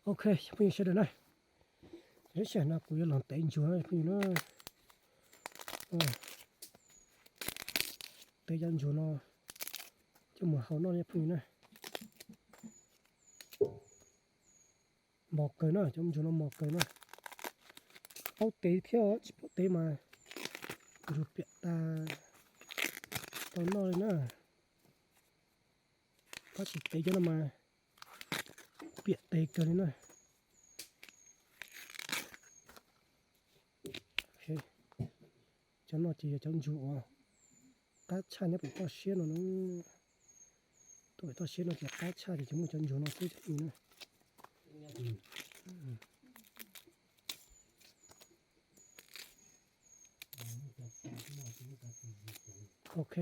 Ok, phooj ywg sawv daws na, lub sij hawm no kuv yuav los tev ntsuag phooj ywg na. Tev cov ntsuag no coj mus hau noj phooj ywg na. Mos kawg na, cov ntsuag no mos kawg na. Paub tev thiab tsis paub tev mas ntsuag piam tas tau noj li na. Tab sis tev cov no mas piam tes kawg li na. Cov no ces yog cov ntsuag uas qab tshaj nyob pem toj siab no. Tuaj pem toj siab no ces qab tshaj ces tsuas muaj cov ntsuag no xwb na. Ok,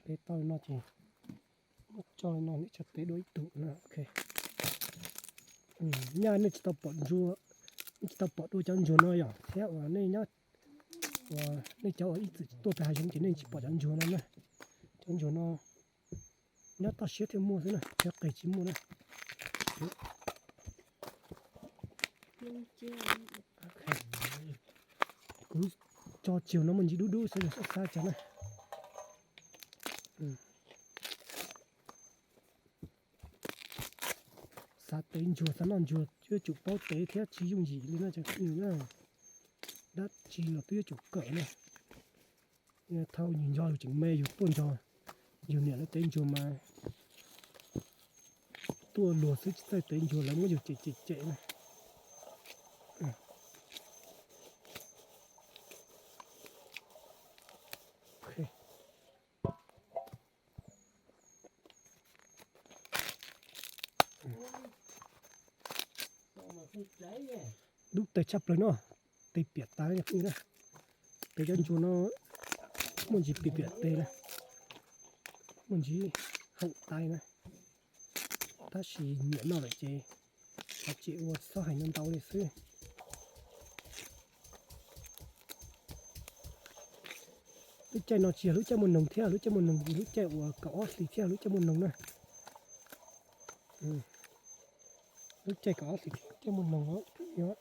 peb tau li no ces muab tso li no, nej tso tev dua ib tug na. Ok, nyaj nej tsis tau pom ntsuag, nej tsis tau pom dua cov ntsuag no yom, thiab uas nej nyob, uas nej cov uas ib txwm tuaj pem hav zoov ces nej tsis pom cov ntsuag no na. Cov ntsuag no nyob toj siab thiaj muaj xwb na, cov qis tsis muaj na. Kuv tso tsiaum no muaj ntsis dub dub xwb, xav xav cov na. Xav tev ntsuag, xav noj ntsuag yuav tsum paub tev thiab tsis yooj yim li no cov phooj ywg na. Dab tsi los twb yuav tsum kawm na. Thaum yus nco yus tseem me yus tuaj nrog yus niam lawv tev ntsuag mas tuaj luag xwb tsis txawj tev ntsuag lawv muab yus cem cem cem na. Dub tes tshaj plaws no, tes piam tas na. Tes cov ntsuag no muaj ntsis piam piam tes na, muaj ntsis haum tais na. Tab sis nyiam noj lawm ces cov tsev ua tsis txhob hais ntau ntau li xwb. Lub caij no tsis yog lub caij muaj noog thiab, lub caij muaj noog, lub caij uas kaum ob hlis thiab lub caij muaj noog na. Lub caij kaum ob hlis thiab lub caij muaj noog,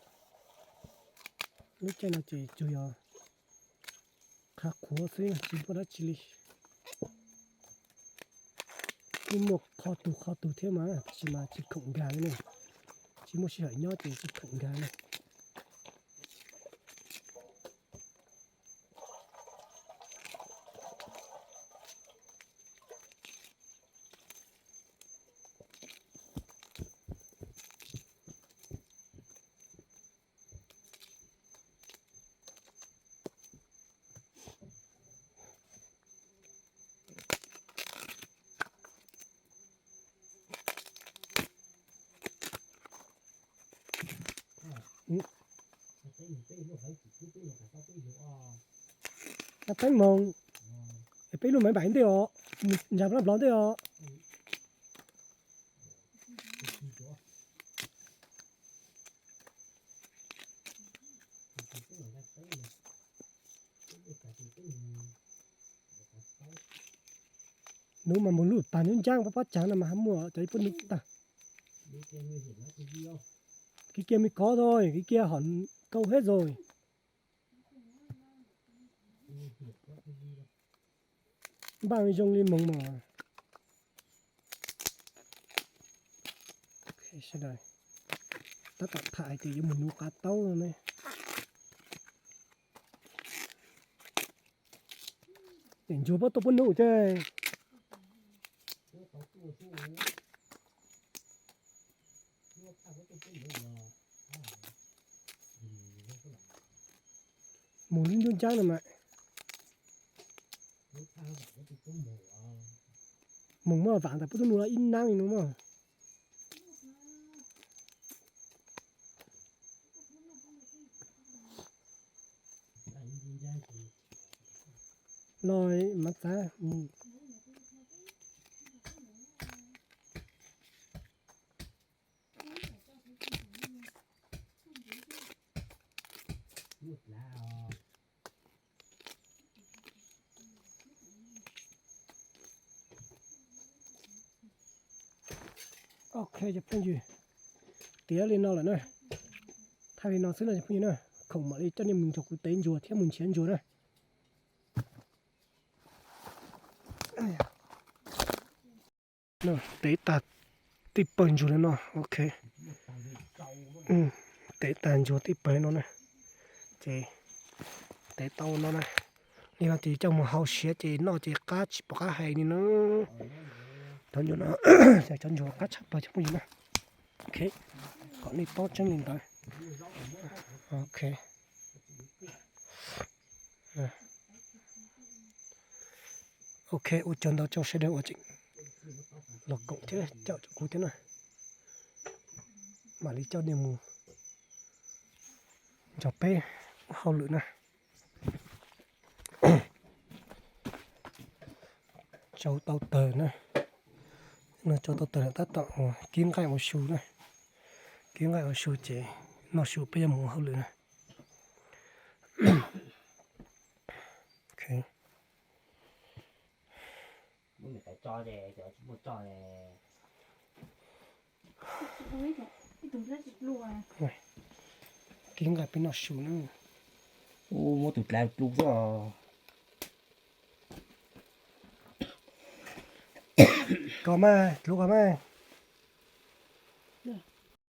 lub caij no ces tsuas yog qhav qhuav xwb tsis muaj dab tsi li. Kuj muaj qho tug qho tug thiab mas tab sis mas tsis khoom nkag li ne, tsis muaj sij hawm nyob ces tsis khoom nkag li. Teeb moog, peb lub maiv npaim ntej os, ntsa plab nplov ntej os. Nub mas mus lub tag nub ncaab pab pab tsav no mas ha muaj cov ib puab nub tag. Kiv kiag me kov thôi, kiv kiag hom kauj hab zog. Npaj zoo li moog mas. Sawv daws tab tom tham hais tias yuav mus nuv qav taub no ne. Ntsuag puab tuaj puab nub ces mus lub ncaab ncaab no mas. Moog muab vaam tas puab tub nub los ib naab li no mog. Los mas txav mus. Ok cov phooj ywg, tiav li no lawm na. Thaij li no xwb no cov phooj ywg na, khoom mam li coj nej mus nrog kuv tev ntsuag thiab mus nrhiav ntsuag na. Tev tag tij pawg ntsuag li no, ok. Tev tag ntsuag tij pawg no na, ces tev tau no na. Li no ces coj mus hau siav ces noj ces qab tsis pom qab hais li na. Cov ntsuag no, cov ntsuag qab tshaj plaws cov phooj ywg na. Ok, kom nej paub tseeb li ntawd. Ok. Ok, ua tsaug ntau rau sawv daws uas tseem los koom thiab caum kuv thiab na. Mam li coj nej mus nrog peb ua hauj lwm na. Tsau tau tawg na. No tsau tau tawg tab tom kib nqaij ua su na. Kib nqaij ua su ces noj su peb yuav mus ua hauj lwm na. Kib nqaij peb noj su na. Muab tus dlav dlub xwb os. Koj mas dlub koj mas.